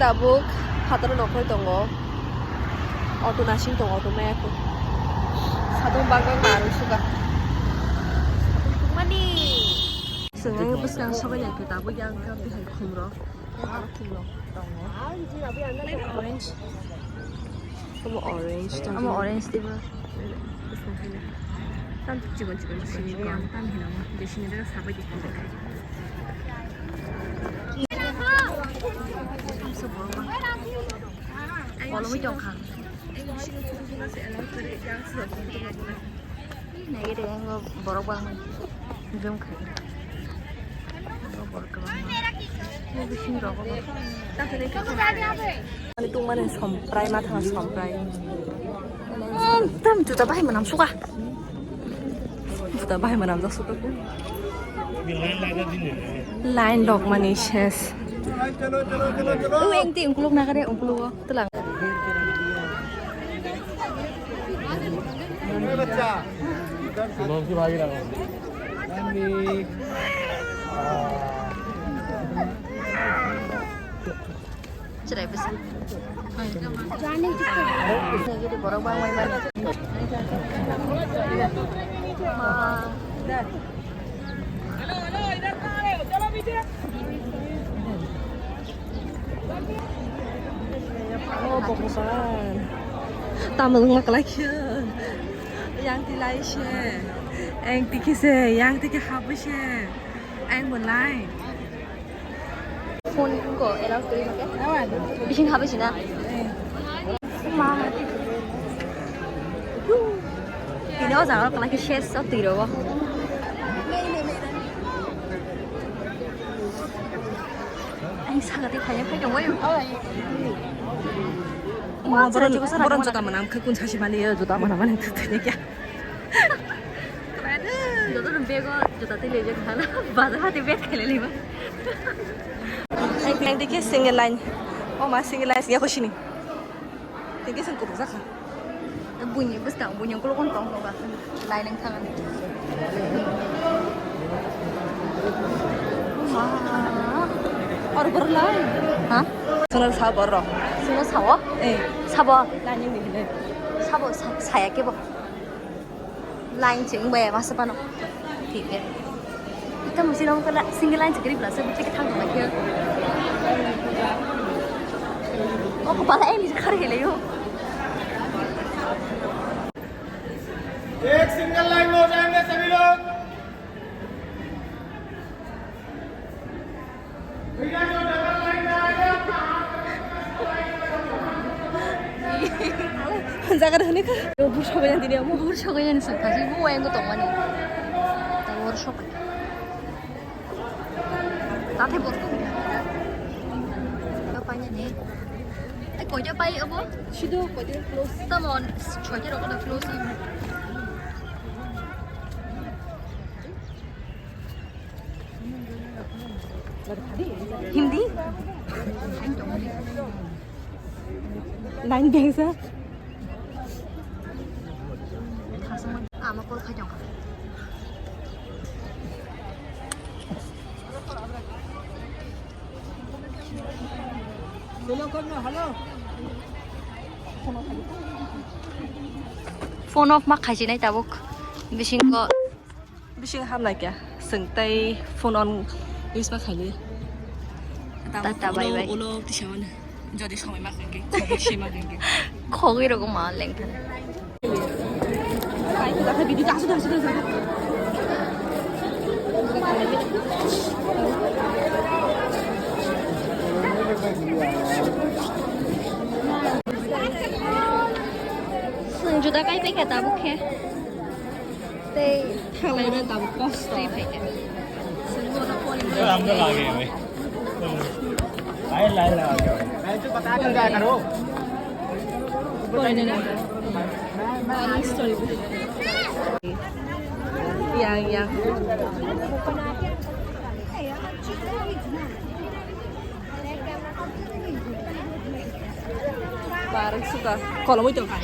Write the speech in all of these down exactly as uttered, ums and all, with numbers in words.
Tabuk phataro nokhorwi tongo. Auto nasing tongo, auto maya khe. Satung bang bang narwk suka. Satung tungmani. Chwng bwskang sobai nai khe tabuk yang kha bihai khumrok. Orange. Omo orange tong. Omo orange diba. Tam chikon chikon chikon chikon. Tam hino. Desini dera sabai di. Tam so borok ma. Kolomwi tong kha. Nai re ang borok bang. Jom khai. Ani tungmani somprai, ma thang somprai. Tam juta bahai manam suka. Juta bahai manam jak suka. Line lok mani ses. U engti ungkuluk nagare ungkulugo. Tlang. Chwrai bwsa. Borok bangmani. Oh, Bogdan. Tamil wngma kwlai khe. Yang tilai se. Yang tiki se. Yang tiki habu se. Yang belai. Phone ko allow kori make. Bising habu sina. Ma. Ini o jaga kwlai khe ses o twi rogo. Ang sakati khaina phai tongwi. Ma, borok, borok juta manam khe kun sasi mali, juta manam mani thuk thani kya. Joto no bego juta twi lejak hana, bazar hati beg khelai lima. Ang dikhe single line. O ma single line ya khosini. Tengke seng kubuk jakha. Buini bwskang, buini ukulukgo tong tongkha. Laineng thangani. Ma. Or borlai. Ha? Sono sa borok. Sono sao? Eh. Sabo. Laineng ni hile. Sabo sa-, saya kebo. Line ching bai masa pano. Thik e. Ita musi nang kala single line chikri plus buti ke thang thang khe. O ko pala e ni khar hele yo. एक single line में हो जाएंगे सभी लोग। Jaga de hwnwi kha. Bur sobai yang tini amo. Bur sobai yang sangkha si bu yang tong mani. Tabor sobai. Tathai bor. Paina ni. Ai koita pai abo? Sido koita close. Tamon soita rok na close. Hindi? Nine days, ha? Ama call khai tong. Phone off ma khaijinai tabuk bisingo. Bising hamnai kya, chwng tei phone on use ma khaili. Tata, bye bye. Ulo, ulo tisa mano. Jodi somoi ma khaike, khogwi se ma khaike. Khogwi rogo ma lengthang. Chwng juda kai paikha tabuk khe. Tei thanglaibai tabuk kosto. Tei phaikha. Chwng bono phone. Lamda lage, oi. Lai, lai, lai, oi. Yang, yang. Barang suka. Kalau mau itu kan.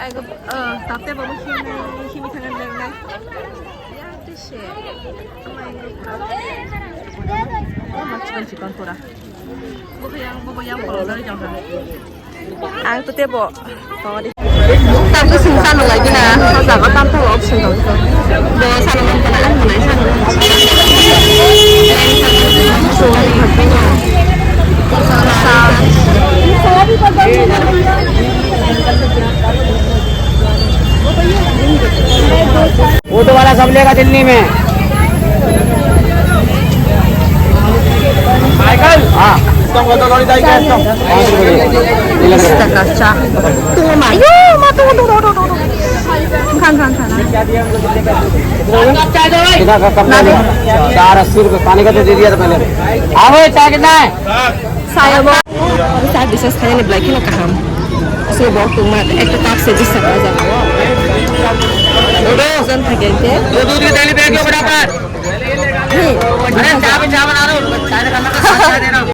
Aku, eh, tapi apa mungkin sini tangan dan lain. Ya, itu sih. Oh my God. Oh, macam chicken pura. Ang to tebo. Tang to sung sano lagi na. Sa jaga tam to option dong. Bo sano man kana ang mana sano. Auto वाला सब लेगा दिल्ली में। साइकिल। हाँ। Taka cha. Tuma. Yo, ma, tuma, tuma, tuma, tuma. Khan, khan, khan. कितना का कम कर दिया? चार अस्सी रुपये, पानी का तो दे दिया था पहले। हाँ भाई, चाय कितना है? Saya bo. Saya bisa sekali ni belai kena kaham. So, bo tuma ekta cup se bisa aja. Zan thake ke. वो दूध की थैली फेंक दो फटाफट। अरे, चाय पे चाय बना रहा हूँ, चाय का नमक, चाय दे रहा हूँ।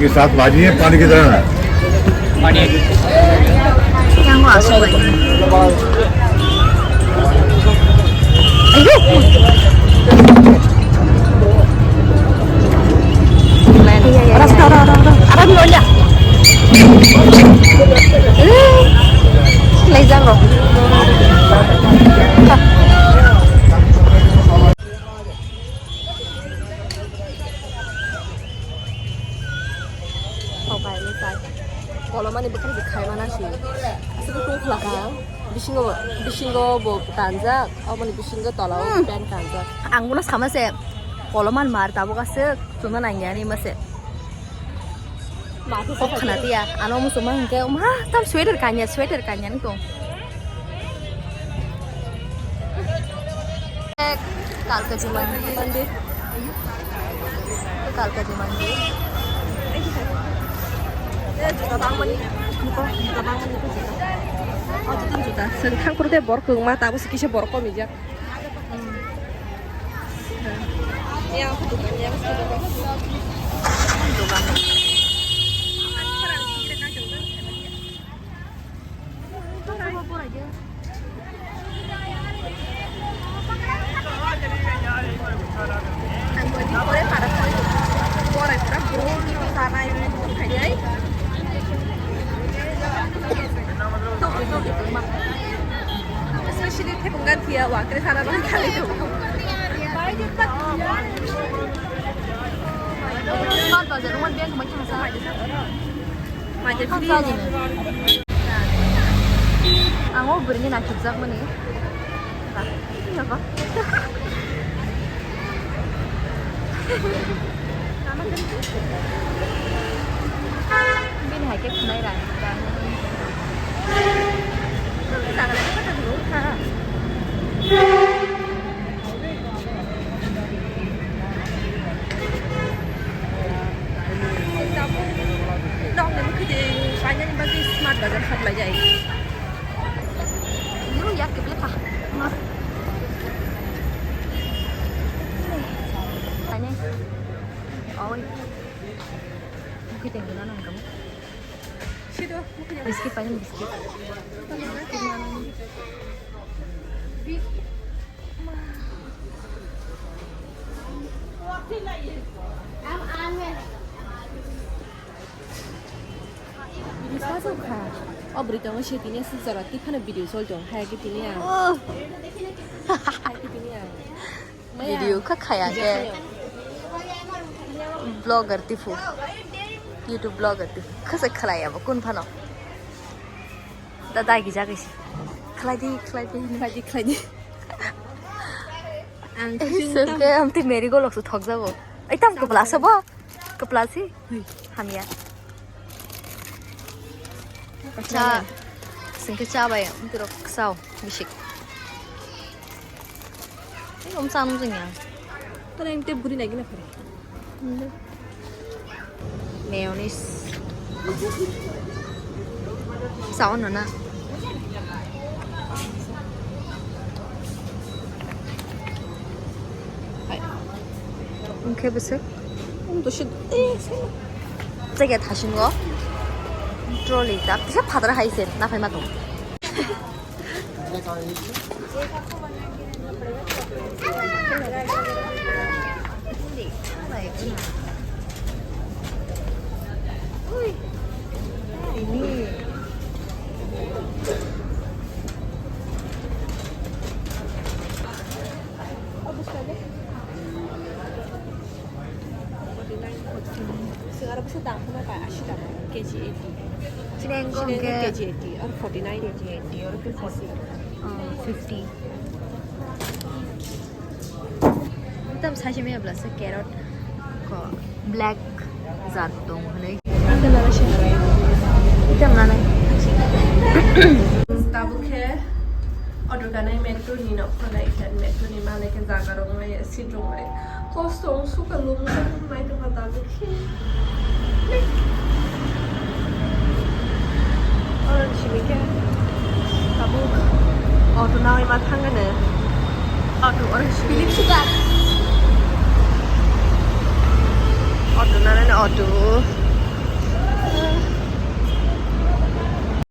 ये साथ भाजी है, पानी की तरह है। Kolomani bwkhak se khai mana se. Aswk tong khlaka. Bisingo, bisingo bo tanjak. Oboni bisingo tola o pant tanjak. Ang bono sama se. Koloman mar tabuk aswk chumna nangya ni ma se. Kok khana tiya. Ano muchungma hwnkhe, ma, tam sweater kanya, sweater kanya ni tong. Kalkaji mandir. Kalkaji mandir. Juta bangmani, juta bangmani juta. Oh, juta juta. Sengthang pura de borok kwbangma, tabuk se kisa borok komijak. Yang aku dukan, yang aku dukan. Dukan. Especially thepung gan thia wa kre sana bang kali tu. Smart bazar, umar biang kemai thangsa. Ang o bwrwini naithokjakmani. Bini hai khe khwnai rai. Nokni bwkhitwi painani bagwi smart bazar haklaijai. Nung yak kebele pa. Paine. Oi. Bwkhitwi gwnang nang kamo. Sido. Biscuit paine biscuit. Video sa sa kha. O bwrwi tongo se tini aswk jora twi phano video choli tongo. Hai khe tini ang. Oh. Hai khe tini ang. Video kha khaya khe. Vlogger tipu. YouTube vlogger tipu. Khasa khlai abo kun phano. Da dai gija gisi. Khlai di, khlai di. Khlai di, khlai di. Ang sengke amtwi meri golok su thok jabo. Ai tam kwpla sa bo. Kwpla si. Hamya. Cha. Sengke cha bai amtwi rok sao. Bisik. Ei, um, sa nung jeng ya. Tara yang tep guri lagi na kare. Mayonnaise. Sao na na. Hai. Ungke besek. Um, to shit. Eh, sini. Jaga thasingo. Trolley ta. Bisa phadra hai sen. Na phai ma tong. Sing aro bisa dam kheno bai ashi taka. K G eighty. Chini ang kong Chini ke K G eighty or forty nine. K G eighty or fifty. Oh, fifty. Tam sashi me abla se carrot ko black jat tong hwnwi. Tam nana shi. Tam nana. Tabuk khe auto ganai metro ni nok phalai khe metro ni malai khe jaga rok nai seat rok nai. Kosto wng suka lum nai tongkha tabuk. Oro simi khe tabuk auto nawi ma thangano. Auto oro simi. Auto nanano auto.